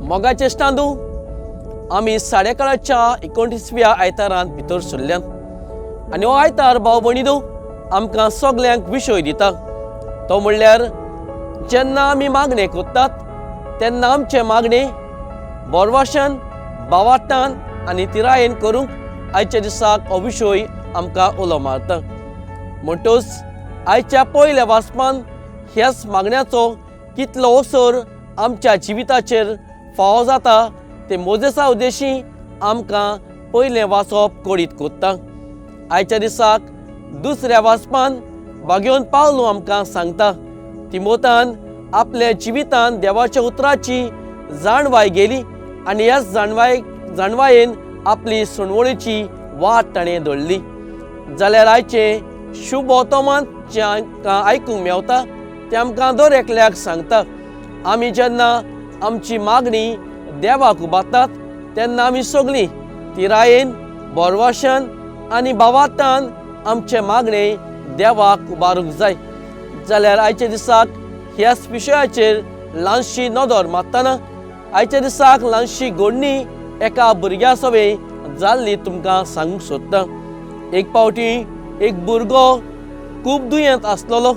मोगाचे इश्टांनो, आमी साडेकाळाच्या 29व्या आयतारांत भितर सरल्यात आनी हो आयतार भाव भयणींनो आमकां सगल्यांक विशय दिता, तो म्हणल्यार जेन्ना आमी मागणें करतात तेन्ना आमचें मागणें बोरवाशान, भावार्थान आनी तिरायेन करूंक आयच्या दिसाक हो विशय आमकां उलो मारता। म्हणटच आयच्या पयल्या वाचपान ह्याच मागण्याचो कितलो असर आमच्या जिविताचेर फावो जाता ते मोजेसा उद्देशी आमकां पयलें वाचप कळीत कोत्ता। आयच्या दिसाक दुसऱ्या वाचपान बागेवन पावलो आमकां सांगता, तिमोतान आपल्या जिवितान देवाच्या उतराची जाणवाय गेली आनी ह्याच जाणवायेन आपली सणवळीची वाट ताणें धरली। जाल्यार आयचें शुभ वर्तमान जें आमकां आयकूंक मेवता तें आमकां दर एकल्याक सांगता, आमी जेन्ना आमची मागणी देवाक उबारतात तेन्ना आमी सगळीं तिरायेन, बोरवाशान आनी भावार्थान आमचें मागणें देवाक उबारूंक जाय। जाल्यार आयच्या दिसाक ह्याच विशयाचेर ल्हानशी नदर मारतना आयच्या दिसाक ल्हानशी घडणी एका भुरग्या सवें जाल्ली तुमकां सांगूंक सोदता। एक फावटी एक भुरगो खूब दुयेंत आसलेलो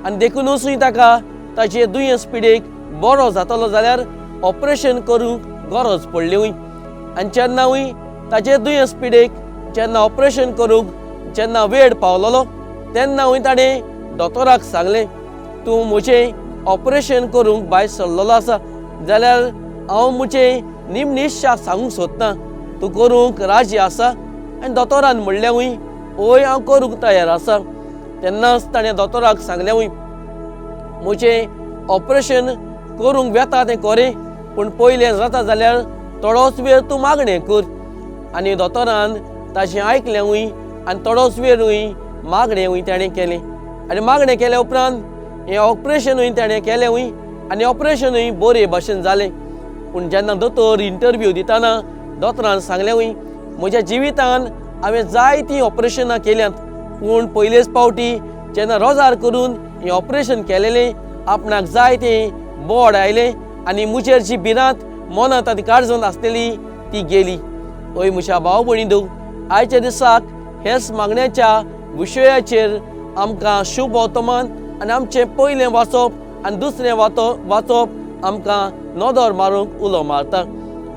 आनी देखुनूच ताका ताजे दुयेंस पिडेक बरो जातलो जाल्यार ऑपरेशन करूंक गरज पडली। आनी जेन्नाय ताजे दुयेंस पिडेक जेन्ना ऑपरेशन करूंक जेन्ना वेळ पावलोलो तेन्नाय ताणें दोतोराक सांगलें, तूं म्हजें ऑपरेशन करूंक भायर सरलेलो आसा जाल्यार हांव म्हजें निमणी इत्सा सांगूंक सोदता, तूं करूंक राजी आसा? आनी दोतोरान म्हणलें हय, हांव करूंक तयार आसा। तेन्नाच ताणें दोतोराक सांगलें, म्हजें ऑपरेशन करूंक वेता तें खरें, पूण पयलें जाता जाल्यार थोडोच वेळ तूं मागणें कर। आनी दोतोरान ताजें आयकलेंवूय आनी थोडोच वेळूय मागणेंवूय ताणें केलें। आनी मागणें केल्या उपरांत हें ऑपरेशनूय ताणें केलेंवूय आनी ऑपरेशनूय बरे भशेन जालें। पूण जेन्ना दोतोर इंटरव्यू दितना दोतोरान सांगलेंवूय, म्हज्या जिवितान हांवें जायतीं ऑपरेशनां केल्यांत, पूण पयलेच फावटी जेन्ना रोजार करून हें ऑपरेशन केलेलें आपणाक जाय तें बोड आयलें आनी म्हजेर जी भिरांत मनांत आनी काळजांत आसलेली ती गेली। हय म्हज्या भाव भयणींनो, आयच्या दिसाक हेच मागण्याच्या विशयाचेर आमकां शुभ वर्तमान आनी आमचें पयलें वाचप आनी दुसरें वाचप आमकां नदर मारूंक उलो मारता।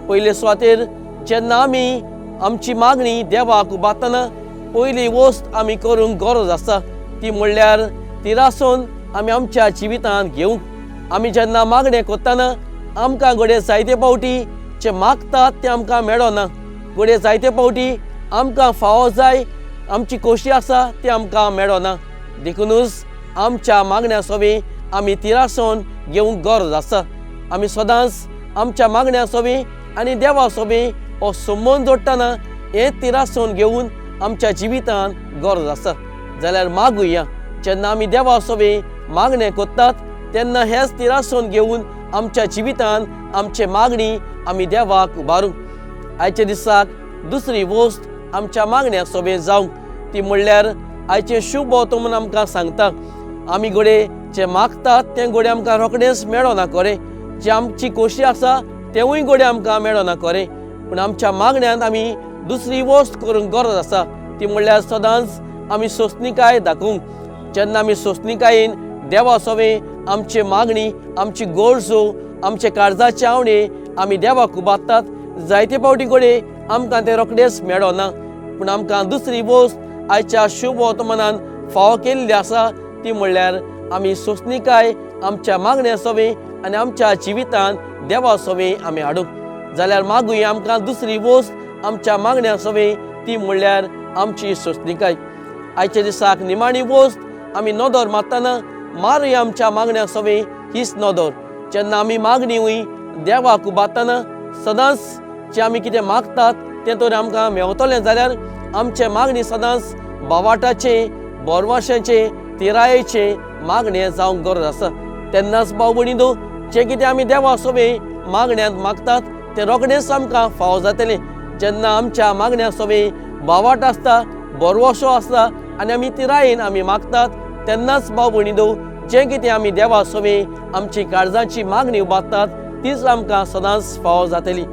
पयले सुवातेर जेन्ना आमी आमची मागणी देवाक उबारतना पयली वस्त आमी करूंक गरज आसा ती म्हणल्यार तिरासून आमी आमच्या जिवितांत घेवंक। आमी जेन्ना मागणें करतना आमकां घडये जायते फावटी जे मागतात तें आमकां मेळना, घडये जायते फावटी आमकां फावो जाय आमची खोशी आसा ती आमकां मेळना। देखुनूच आमच्या मागण्या सवें आमी तिरासून घेवंक गरज आसा। आमी सदांच आमच्या मागण्या सवें आनी देवा सवें हो संबंद जोडटना हें तिरासून घेवन आमच्या जिवितांत गरज आसा। जाल्यार मागुया, जेन्ना आमी देवा सवें मागणें करतात तेन्ना हेच तिरासून घेवन आमच्या जिवितांत आमचे मागणी आमी देवाक उबारूंक। आयच्या दिसाक दुसरी वस्त आमच्या मागण्या सवें जावंक ती म्हणल्यार आयचें शुभ वर्तमान आमकां सांगता, आमी घडये जें मागतात तें घडये आमकां रोखडेंच मेळना खरें, जें आमची खोशी आसा तेंवूय घडये आमकां मेळना खरें, पूण आमच्या मागण्यांत आमी दुसरी वस्त करूंक गरज आसा ती म्हणल्यार सदांच आमी सोंसणीकाय दाखोवंक। जेन्ना आमी सोंसणीकायेन देवा सवें आमची मागणी, आमची गरजो, आमचे काळजाचे आवणे आमी देवाक उबारतात, जायते फावटी घडये आमकां तें रोखडेंच मेळना, पूण आमकां दुसरी वस्त आयच्या शुभ वर्तमानान फावो केल्ली आसा ती म्हणल्यार आमी सोंसणीकाय आमच्या मागण्या सवें आनी आमच्या जिवितांत देवा सवें आमी हाडूंक। जाल्यार मागुया आमकां दुसरी वस्त आमच्या मागण्या सवें ती म्हणल्यार आमची सोंसणीकाय। आयच्या दिसाक निमाणी वस्त आमी नदर मारतना मारुया आमच्या मागण्या सवें हीच नदर। जेन्ना आमी मागणी देवाक उबारतना सदांच जें आमी कितें मागतात तें तर आमकां मेवतलें जाल्यार आमचें मागणी सदांच बावाटाचें, बोरवाशाचें, तिरायेचें मागणें जावंक गरज आसा। तेन्नाच भाव भयणींनो, जें कितें आमी देवा सवें मागण्यांत मागतात तें रोखडेंच आमकां फावो जातलें। जेन्ना आमच्या मागण्या सवें बावाट आसता, बोरवसो आसता आनी आमी तिरायेन आमी मागतात तेन्नाच भाव भयणींनो, जें कितें आमी देवा सवें आमची काळजाची मागणी उबारतात तीच आमकां सदांच फावो जातली.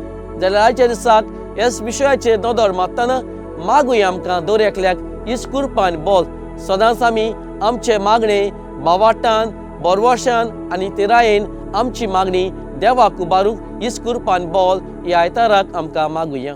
जाल्यार आयच्या दिसाक ह्याच विशयाचेर नदर मारतना मागूया आमकां दर एकल्याक हीच कृपा आनी बोल. सदांच आमी आमचे मागणे भावाटान, बोरवशान आनी तिरायेन आमची मागणी देवाक उबारूंक हीच कृपा आनी बोल ह्या आयताराक आमकां मागुया.